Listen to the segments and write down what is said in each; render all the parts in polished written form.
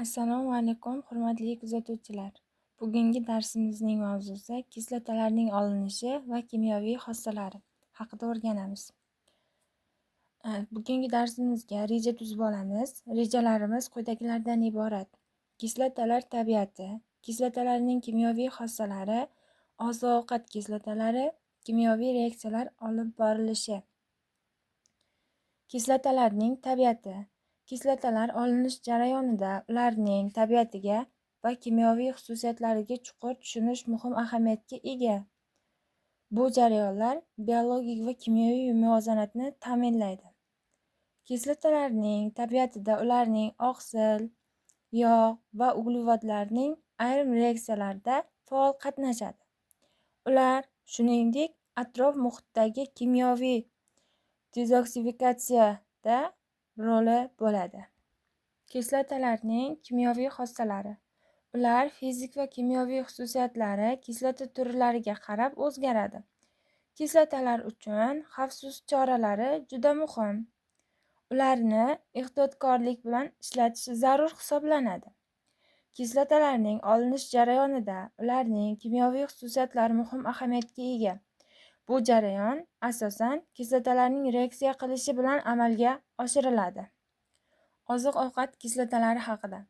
Assalomu alaykum, hurmatli kuzatuvchilar. Bugungi darsimizning mavzusi kislotalarning olinishi va kimyoviy xossalari haqida o'rganamiz. Bugungi darsimizga reja tuzib olamiz. Rejalarimiz quyidagilardan iborat: Kislotalar tabiati, kislotalarning kimyoviy xossalari, oziq-ovqat kislotalari, kimyoviy reaksiyalar olib borilishi. Kislotalarning tabiati. Kislotalar olinish jarayonida ularning tabiatiga va kimyoviy xususiyatlariga chuqur tushunish muhim ahamiyatga ega. Bu jarayonlar biologik va kimyoviy muvozanatni ta'minlaydi. Kislotalarning tabiatida ularning oqsil, yog' va uglevodlarning ayrim reaksiyalarida faol qatnashadi. Ular, shuningdek, atrof muhitdagi kimyoviy dezoksifikatsiyada roli bo'ladi. Kislotalarning kimyoviy xossalari. Ular fizik va kimyoviy xususiyatlari kislota turlariga qarab o'zgaradi. Kislotalar uchun xavfsiz choralari juda muhim. Ularni ehtiyotkorlik bilan ishlatish zarur hisoblanadi. Kislotalarning olinish jarayonida ularning kimyoviy xususiyatlari muhim ahamiyatga ega. Bu jarayon asosan kislotalarning reaksiya qilishi bilan amalga oshiriladi. Oziq-ovqat kislotalari haqida.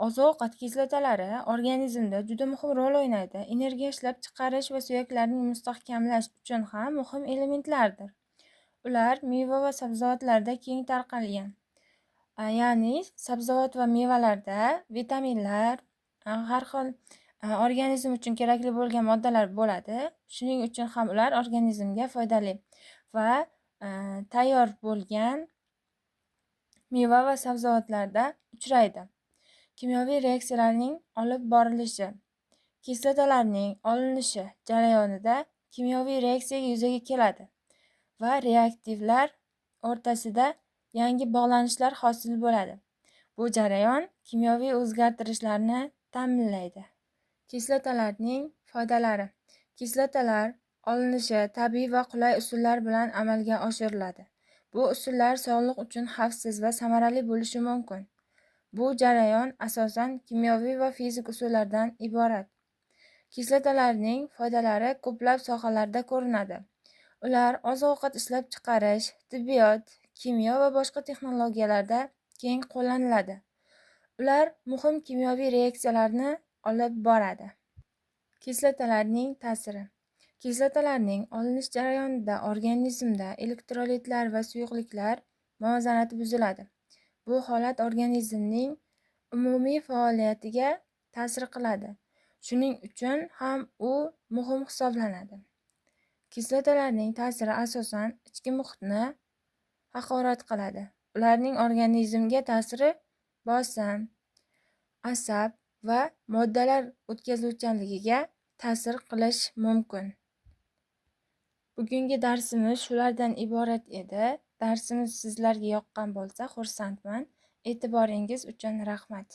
Oziq-ovqat kislotalari organizmda juda muhim rol o'ynaydi. Energiya ishlab chiqarish va suyaklarni mustahkamlash uchun ham muhim elementlardir. Ular meva va sabzavotlarda keng tarqalgan. Ya'ni sabzavot va mevalarda vitaminlar, har xil organizm uchun kerakli bo'lgan moddalar bo'ladi. Shuning uchun ham ular organizmga foydali va tayyor bo'lgan meva va sabzavotlarda uchraydi. Kimyoviy reaksiyalarning olib borilishi. Kislotalarning olinishi jarayonida kimyoviy reaksiya yuzaga keladi va reaktivlar o'rtasida yangi bog'lanishlar hosil bo'ladi. Bu jarayon kimyoviy o'zgartirishlarni ta'minlaydi. Kislotalarning foydalari. Kislotalar olinishi tabiiy va qulay usullar bilan amalga oshiriladi. Bu usullar sog'liq uchun xavfsiz va samarali bo'lishi mumkin. Bu jarayon asosan kimyoviy va fizik usullardan iborat. Kislotalarning foydalari ko'plab sohalarda ko'rinadi. Ular oziq-ovqat ishlab chiqarish, tibbiyot, kimyo va boshqa texnologiyalarda keng qo'llaniladi. Ular muhim kimyoviy reaksiyalarni olib boradi. Kislotalarning ta'siri. Kislotalarning olinish jarayonida organizmda elektrolitlar va suyuqliklar muvozanati buziladi. Bu holat organizmning umumiy faoliyatiga ta'sir qiladi. Shuning uchun ham u muhim hisoblanadi. Kislotalarning ta'siri asosan ichki muhitni haqorat qiladi. Ularning organizmga ta'siri bosim, asab va moddalar o'tkazuvchanligiga ta'sir qilish mumkin. Bugungi darsimiz shulardan iborat edi. Darsimiz sizlarga yoqqan bo'lsa, xursandman. E'tiboringiz uchun rahmat.